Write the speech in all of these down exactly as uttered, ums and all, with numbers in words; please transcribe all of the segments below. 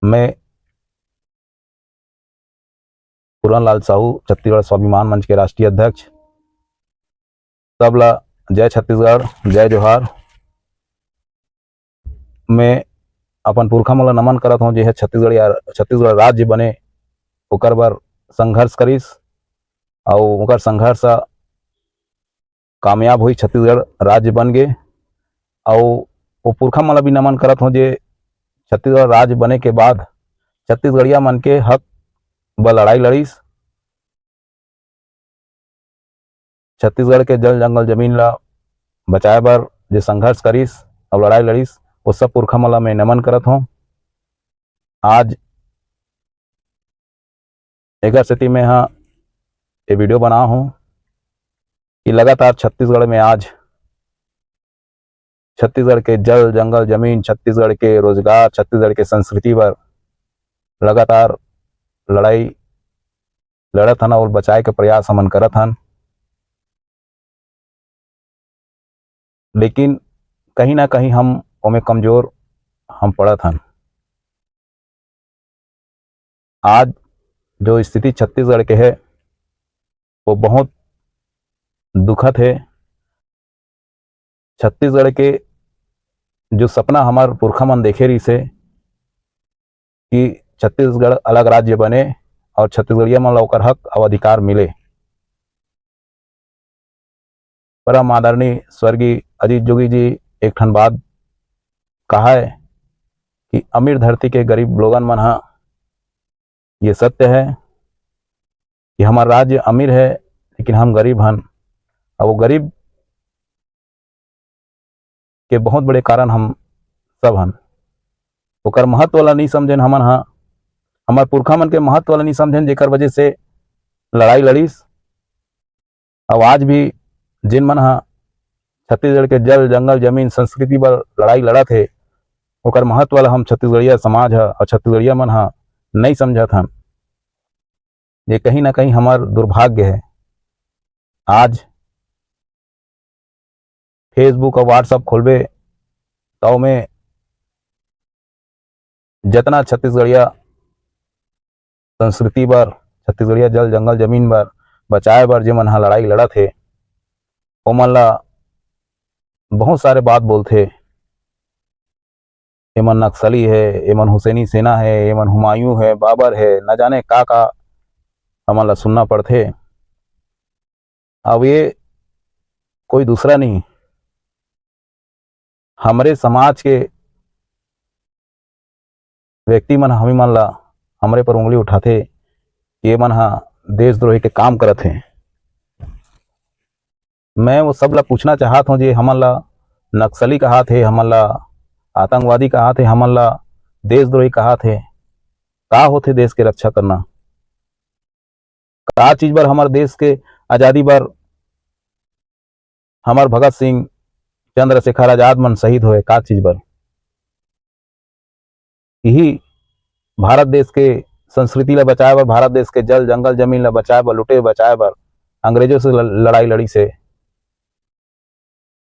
मैं पूरन लाल साहू, छत्तीसगढ़ स्वाभिमान मंच के राष्ट्रीय अध्यक्ष, सब ला जय छत्तीसगढ़, जय जोहार। मैं अपन पुरखा मन ला नमन करत हौं, जे ह छत्तीसगढ़ या छत्तीसगढ़ राज्य बने, ओकर बर संघर्ष करिस, अउ ओकर संघर्ष ह कामयाब होई, छत्तीसगढ़ राज्य बन गे। अउ वो पुरखा मन ला भी नमन करत हौं, जे छत्तीसगढ़ राज्य बने के बाद छत्तीसगढ़िया मन के हक बर लड़ाई लड़िस। छत्तीसगढ़ के जल, जंगल, जमीन ला बचाए बर जे संघर्ष करिस अउ लड़ाई लड़िस, वो सब पुरखा मन ला मैं नमन करत हौं। आज एकर सेती मैं ह ये video बना हूँ कि लगातार छत्तीसगढ़ में आज छत्तीसगढ़ के जल, जंगल, जमीन, छत्तीसगढ़ के रोजगार, छत्तीसगढ़ के संस्कृति बर लगातार लड़ाई लड़त हन अउ बचाए के प्रयास हमन करत हन, लेकिन कहीं ना कहीं हम ओमे कमजोर हम पड़त हन। आज जो स्थिति छत्तीसगढ़ के है, वो बहुत दुखद है। छत्तीसगढ़ के जो सपना हमार पुरखा मन देखे रहिस हे कि छत्तीसगढ़ अलग राज्य बने और छत्तीसगढ़िया मन ला ओकर हक अउ अधिकार मिले, परम आदरणीय स्वर्गीय अजीत जोगी जी एक ठन बात कहा है कि अमीर धरती के गरीब लोगन मन हा, ये सत्य है कि हमार राज्य अमीर है, लेकिन हम गरीब हन। अब वो गरीब के बहुत बड़े कारण हम सब हन। ओकर महत्व ला नहीं समझेन हमन हा, हमार पुरखा मन के महत्व ला नहीं समझेन, जेकर वजह से लड़ाई लड़िस। अब आज भी जिन मन हा छत्तीसगढ़ के जल, जंगल, जमीन, संस्कृति बर लड़ाई लड़त हे, ओकर महत्व ला हम छत्तीसगढ़िया समाज हा और छत्तीसगढ़िया मन हा नहीं समझत हन। ये कहीं ना कहीं हमार दुर्भाग्य है। आज Facebook और WhatsApp खोलबे, तो में जितना छत्तीसगढ़िया संस्कृति बर, छत्तीसगढ़िया जल, जंगल, जमीन बर बचाए बर जे मन हा लड़ाई लड़त हे, ओमन ला बहुत सारे बात बोलथे, एमन नक्सली है, एमन हुसैनी सेना है, एमन हुमायूं है, बाबर है, न जाने का का हमन ला सुनना पड़थे। अब ये कोई दूसरा नहीं, हमरे समाज के व्यक्ति मन हमी मन ला हमरे पर उंगली उठाथे कि ये मन हा देशद्रोही के काम करत हे। मैं वो सब ला पूछना चाहत हूँ जे हमन ला नक्सली कहात हे, हमन ला आतंकवादी कहात हे, हमन ला देशद्रोही कहात हे, का होथे देश के रक्षा करना? का चीज बर हमर देश के आजादी बर हमर भगत सिंह, चंद्रशेखर आजाद मन शहीद होए? का चीज बर? यही भारत देश के संस्कृति ला बचाए बर, भारत देश के जल, जंगल, जमीन ला बचाए बर, लुटे बचाए बर अंग्रेजों से ल-, लड़ाई लड़िस हे।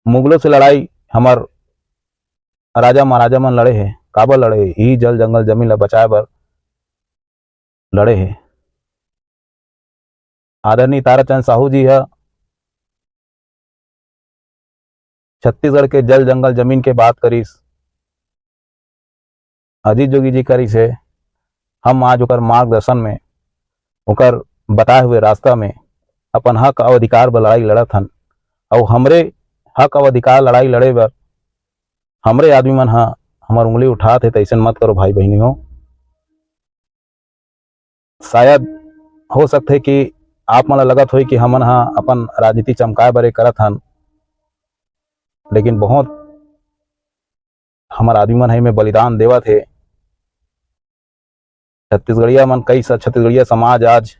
मुगलों से लड़ाई हमर राजा महाराजा मन लड़े हे। काबर लड़े हे? यही जल, जंगल, जमीन ला बचाए बर लड़े हे। आदरणीय ताराचंद साहू जी ह छत्तीसगढ़ के जल, जंगल, जमीन के बात करिस, अजीत जोगी जी करिस हे। हम आज ओकर मार्गदर्शन में, ओकर बताए हुए रास्ता में अपन हक अउ अधिकार बर लड़ाई लड़त हन। अउ हमरे हक अउ अधिकार लड़ाई लड़े बर हमरे आदमी मन ह हमर उंगली उठात हे, त अइसन मत करो भाई बहिनी हो। शायद हो सकथे कि आप मन ला लगत होही कि हमन ह अपन राजनीति चमकाए बर ए करत हन, लेकिन बहुत हमर आदमी मन ह एमे बलिदान देवत हे। छत्तीसगढ़िया मन, कई स-, छत्तीसगढ़िया समाज आज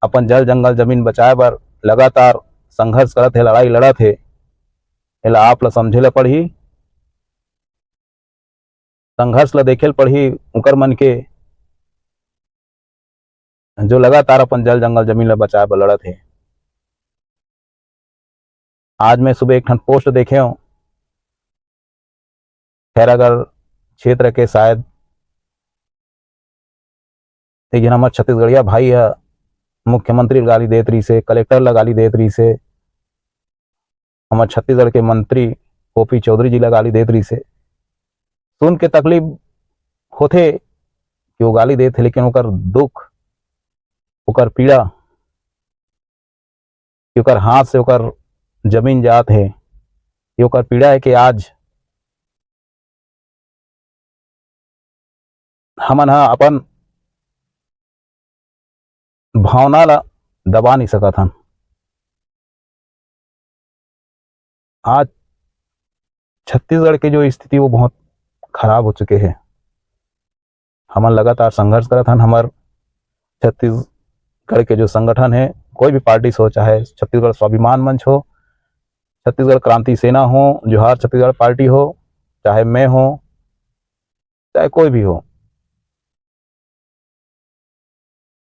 अपन जल, जंगल, जमीन बचाए बर लगातार संघर्ष करत हे, लड़ाई लड़त हे। एला आप ला समझे ला पड़ही, संघर्ष ला देखे ला पड़ही उकर मन के, जो लगातार अपन जल, जंगल, जमीन ला बचाए बर लड़त हे। आज मैं सुबह एक ठन post देखे हूँ, खैरागढ़ क्षेत्र के शायद एक झन हमर छत्तीसगढ़िया भाई ह मुख्यमंत्री ल गाली देत रहिसे, कलेक्टर ल गाली देत रहिसे, हमर छत्तीसगढ़ के मंत्री ओपी चौधरी जी ल गाली देत रहिसे। सुन के तकलीफ होथे कि वो गाली देत हे, लेकिन ओकर दुख, ओकर पीड़ा, कि ओकर हाथ से ओकर जमीन जात हे, कि ओकर पीड़ा हे कि आज हमन ह अपन भावना ला दबा नहीं सकत हन। आज छत्तीसगढ़ के जो स्थिति, वो बहुत खराब हो चुके हे। हमन लगातार संघर्ष करत हन। हमर छत्तीसगढ़ के जो संगठन हे, कोई भी पार्टी से हो, चाहे छत्तीसगढ़ स्वाभिमान मंच हो, छत्तीसगढ़ क्रांति सेना हो, जोहार छत्तीसगढ़ पार्टी हो, चाहे मैं हो, चाहे कोई भी हो,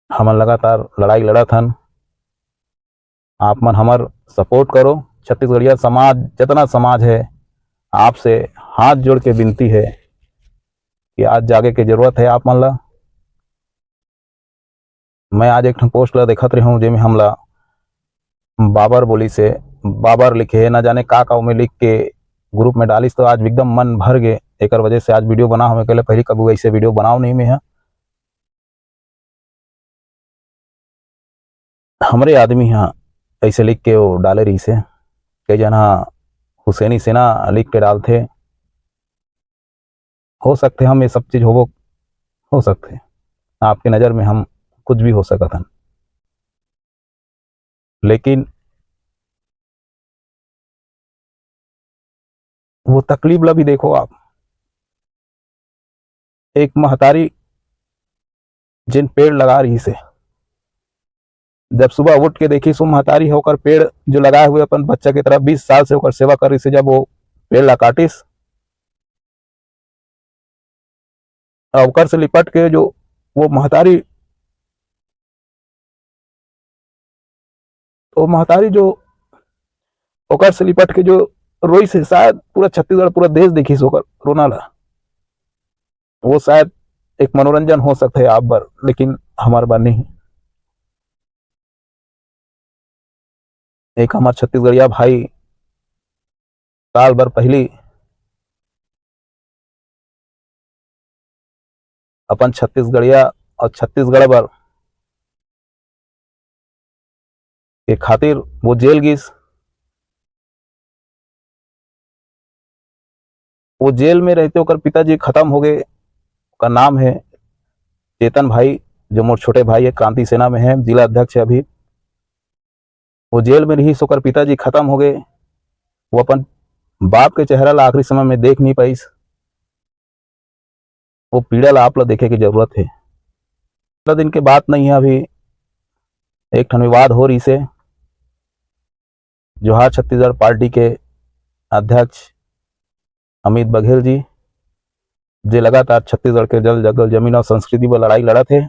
हमन लगातार लड़ाई लड़त हन। आप मन हमर सपोर्ट करो। छत्तीसगढ़िया समाज, जितना समाज है, आपसे हाथ जोड़ के विनती है कि आज जागे के जरूरत है आप मन ला। मैं आज एक ठन पोस्ट ला देखत रहे हूँ, जेमे हमला बाबर बोली से, बाबर लिखे हे, ना जाने का का ओमे लिख के ग्रुप में डालिस, तो आज एकदम मन भर गे। एकर वजह से आज वीडियो बना हमें, कहले पहली कभी ऐसे वीडियो बनाओ नहीं मैं ह। हमरे आदमी ह ऐसे लिख के वो डाले रहिसे। कई जन ह हुसैनी सेना लिख के डालथे। हो सकथे हम ये सब चीज होबो, हो सकथे आपके नजर में हम कुछ भी हो सकत हन, लेकिन वो तकलीफ ला भी देखो आप। एक महतारी जिन पेड़ लगा रहिसे, जब सुबह उठ के देखिस, वो महतारी ह ओकर पेड़ जो लगाए हुए अपन बच्चा की तरह बीस साल से ओकर सेवा कर रहिसे, जब वो पेड़ ला काटिस, अउ ओकर से लिपट के जो वो महतारी, वो महतारी जो ओकर से लिपट के जो रोइस हे, शायद पूरा छत्तीसगढ़, पूरा देश देखिस ओकर रोना ला। वो शायद एक मनोरंजन हो सकथे आप बर, लेकिन हमार बर नहीं। एक हमार छत्तीसगढ़िया भाई साल भर पहली अपन छत्तीसगढ़िया और छत्तीसगढ़ बर के खातिर वो जेल गिस। वो जेल में रहते ओकर पिताजी खत्म हो गए। ओकर नाम है चेतन भाई, जो मोर छोटे भाई है, क्रांति सेना में है, जिला अध्यक्ष है अभी। वो जेल में रहिस, ओकर पिताजी खत्म हो गए। वो अपन बाप के चेहरा ला आखिरी समय में देख नहीं पाइस। वो पीड़ा ला आप ला देखे के जरूरत है। ज्यादा दिन के बात नहीं है, अभी एक ठन विवाद हो रहिसे। जोहार छत्तीसगढ़ पार्टी के अध्यक्ष अमित बघेल जी, जे लगातार छत्तीसगढ़ के जल, जंगल, जमीन और संस्कृति पर लड़ाई लड़त हे,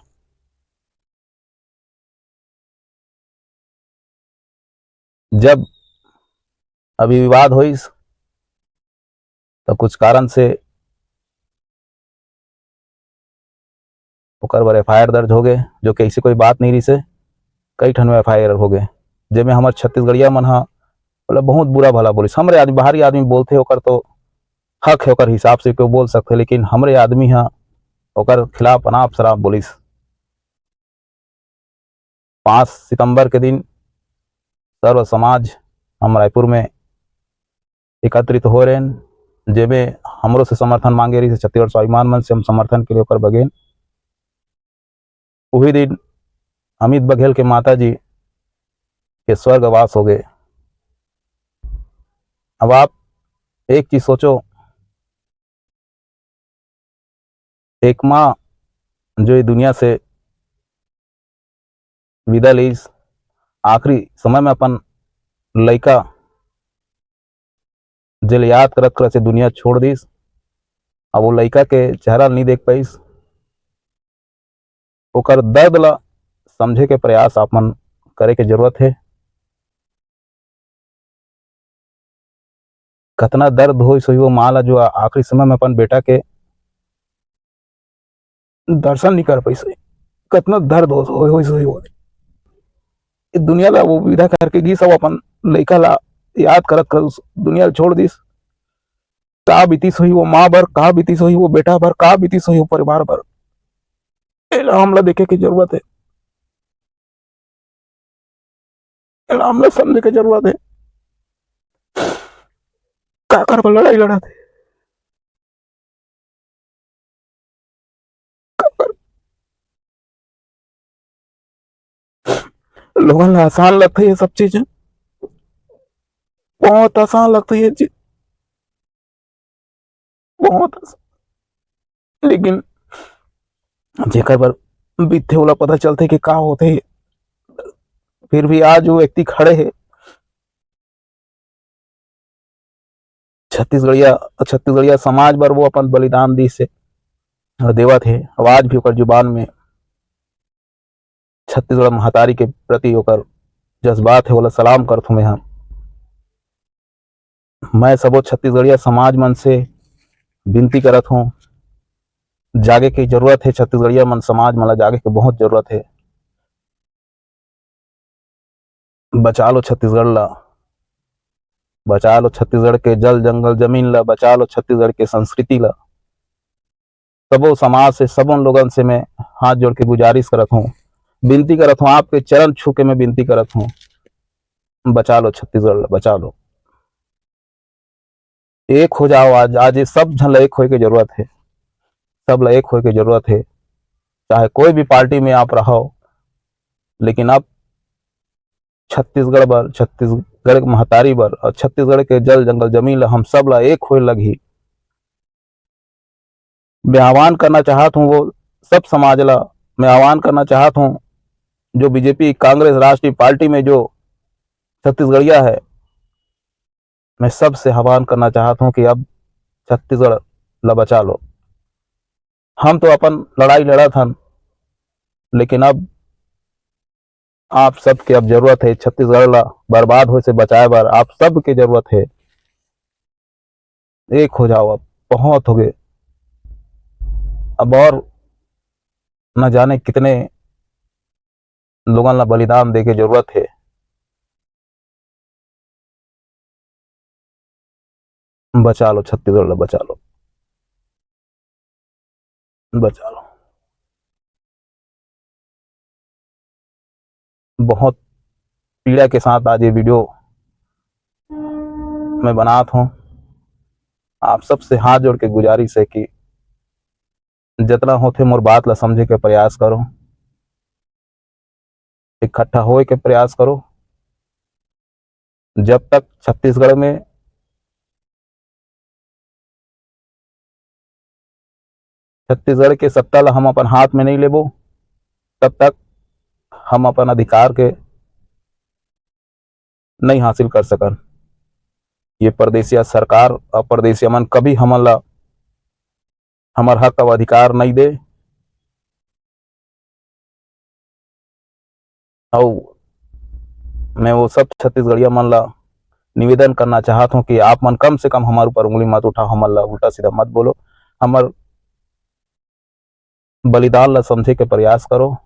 जब अभी विवाद होइस, तो कुछ कारण से ओकर बर एफ आई आर दर्ज हो गए, जो कि ऐसी कोई बात नहीं रहिसे। कई ठन एफ आई आर हो गए, जेमे हमर छत्तीसगढ़िया मन ह, मतलब, बहुत बुरा भला बोलिस। हमरे आदमी, बाहरी आदमी बोलथे, ओकर तो हक है, ओकर हिसाब से कोई बोल सकथे, लेकिन हमरे आदमी ह ओकर खिलाफ अनाप शनाप बोलिस। पाँच सितंबर के दिन सर्व समाज हम रायपुर में एकत्रित हो रहे हैं, जेमे हमरो से समर्थन मांगे रहिस, छत्तीसगढ़ स्वाभिमान मंच से हम समर्थन के लिए ओकर बगेन। उही दिन अमित बघेल के माता जी के स्वर्गवास हो गए। अब आप एक चीज सोचो, एक माँ जो ये दुनिया से विदा लीस, आखिरी समय में अपन लइका जेल याद करत करत से दुनिया छोड़ दीस। अब वो लइका के चेहरा नहीं देख पाइस। ओकर दर्द ला समझे के प्रयास आप मन करे के जरूरत है। कतना दर्द होइस होही वो माँ ला, जो आ-, आखिरी समय में अपन बेटा के दर्शन नहीं कर पाइस होही। कतना दर्द हो, हो, हो, हो, हो। ये दुनिया ला वो विदा करके गिस, अउ अपन लइका ला याद करत करत उस दुनिया ला छोड़ दिस। का बीतिस होही वो माँ बर, का बीतिस होही वो बेटा बर, का बीतिस होही वो परिवार बर, एला हमला देखे के जरूरत हे, एला हमला समझे के जरूरत हे। काकर बर लड़ाई लड़त हे? लोगन ला आसान लगथे ये सब चीज, बहुत आसान लगथे ये चीज, बहुत आसान। लेकिन जेकर बर बीतथे, ओला पता चलथे कि का होथे। फिर भी आज वो व्यक्ति खड़े हे, छत्तीसगढ़िया, छत्तीसगढ़िया समाज बर वो अपन बलिदान दिस हे, देवत हे। अउ आज भी ओकर जुबान में छत्तीसगढ़ महतारी के प्रति ओकर जज्बात हे, ओला सलाम करथों मैं ह। मैं सबो छत्तीसगढ़िया समाज मन से विनती करत हों, जागे के जरूरत हे। छत्तीसगढ़िया मन, समाज मन ला जागे के बहुत जरूरत हे। बचा लो छत्तीसगढ़ ला, बचा लो छत्तीसगढ़ के जल, जंगल, जमीन ला, बचा लो छत्तीसगढ़ के संस्कृति ला। सबो समाज से, सबो लोगन से मैं हाथ जोड़ के गुजारिश करत हों, विनती करत हों, आपके चरण छू के मैं विनती करत हों, बचा लो छत्तीसगढ़ ला, बचा लो। एक हो जाओ आज, आज ये सब झन ला एक होए के जरूरत हे, सब ला एक होए के जरूरत हे। चाहे कोई भी पार्टी में आप रहो, लेकिन अब छत्तीसगढ़ बर, छत्तीसगढ़ के महतारी बर अउ छत्तीसगढ़ के जल, जंगल, जमीन ला हम सब ला एक होए लगही। मैं आह्वान करना चाहत हों वो सब समाज ला, मैं आह्वान करना चाहत हों जो बीजेपी, कांग्रेस, राष्ट्रीय पार्टी में जो छत्तीसगढ़िया हे, मैं सबसे आह्वान करना चाहत हों कि अब छत्तीसगढ़ ला बचा लो। हम तो अपन लड़ाई लड़त हन, लेकिन अब आप सबके अब जरूरत हे। छत्तीसगढ़ ला बर्बाद होए से बचाए बर आप सबके जरूरत हे। एक हो जाओ, अब बहुत हो गए। अब और न जाने कितने लोगन ला बलिदान दे के जरूरत हे। बचा लो छत्तीसगढ़ ला, बचा लो, बचा लो। बहुत पीड़ा के साथ आज ये वीडियो मैं बनात हों। आप सबसे हाथ जोड़ के गुजारिश हे कि जतना होथे मोर बात ला समझे के प्रयास करो, इकट्ठा होए के प्रयास करो। जब तक छत्तीसगढ़ में, छत्तीसगढ़ के सत्ता ला हम अपन हाथ में नहीं लेबो, तब तक हम अपन अधिकार के नहीं हासिल कर सकन। ये परदेसिया सरकार अउ परदेसिया मन कभी हमन ला हमर हक अउ अधिकार नहीं दे। अउ मैं वो सब छत्तीसगढ़िया मन ला निवेदन करना चाहत हों कि आप मन कम से कम हमर ऊपर उंगली मत उठाओ, हमन ला उल्टा सीधा मत बोलो, हमर बलिदान ला समझे के प्रयास करो,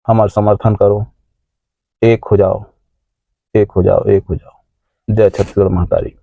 हमर समर्थन करो, एक हो जाओ, एक हो जाओ, एक हो जाओ। जय छत्तीसगढ़ महतारी।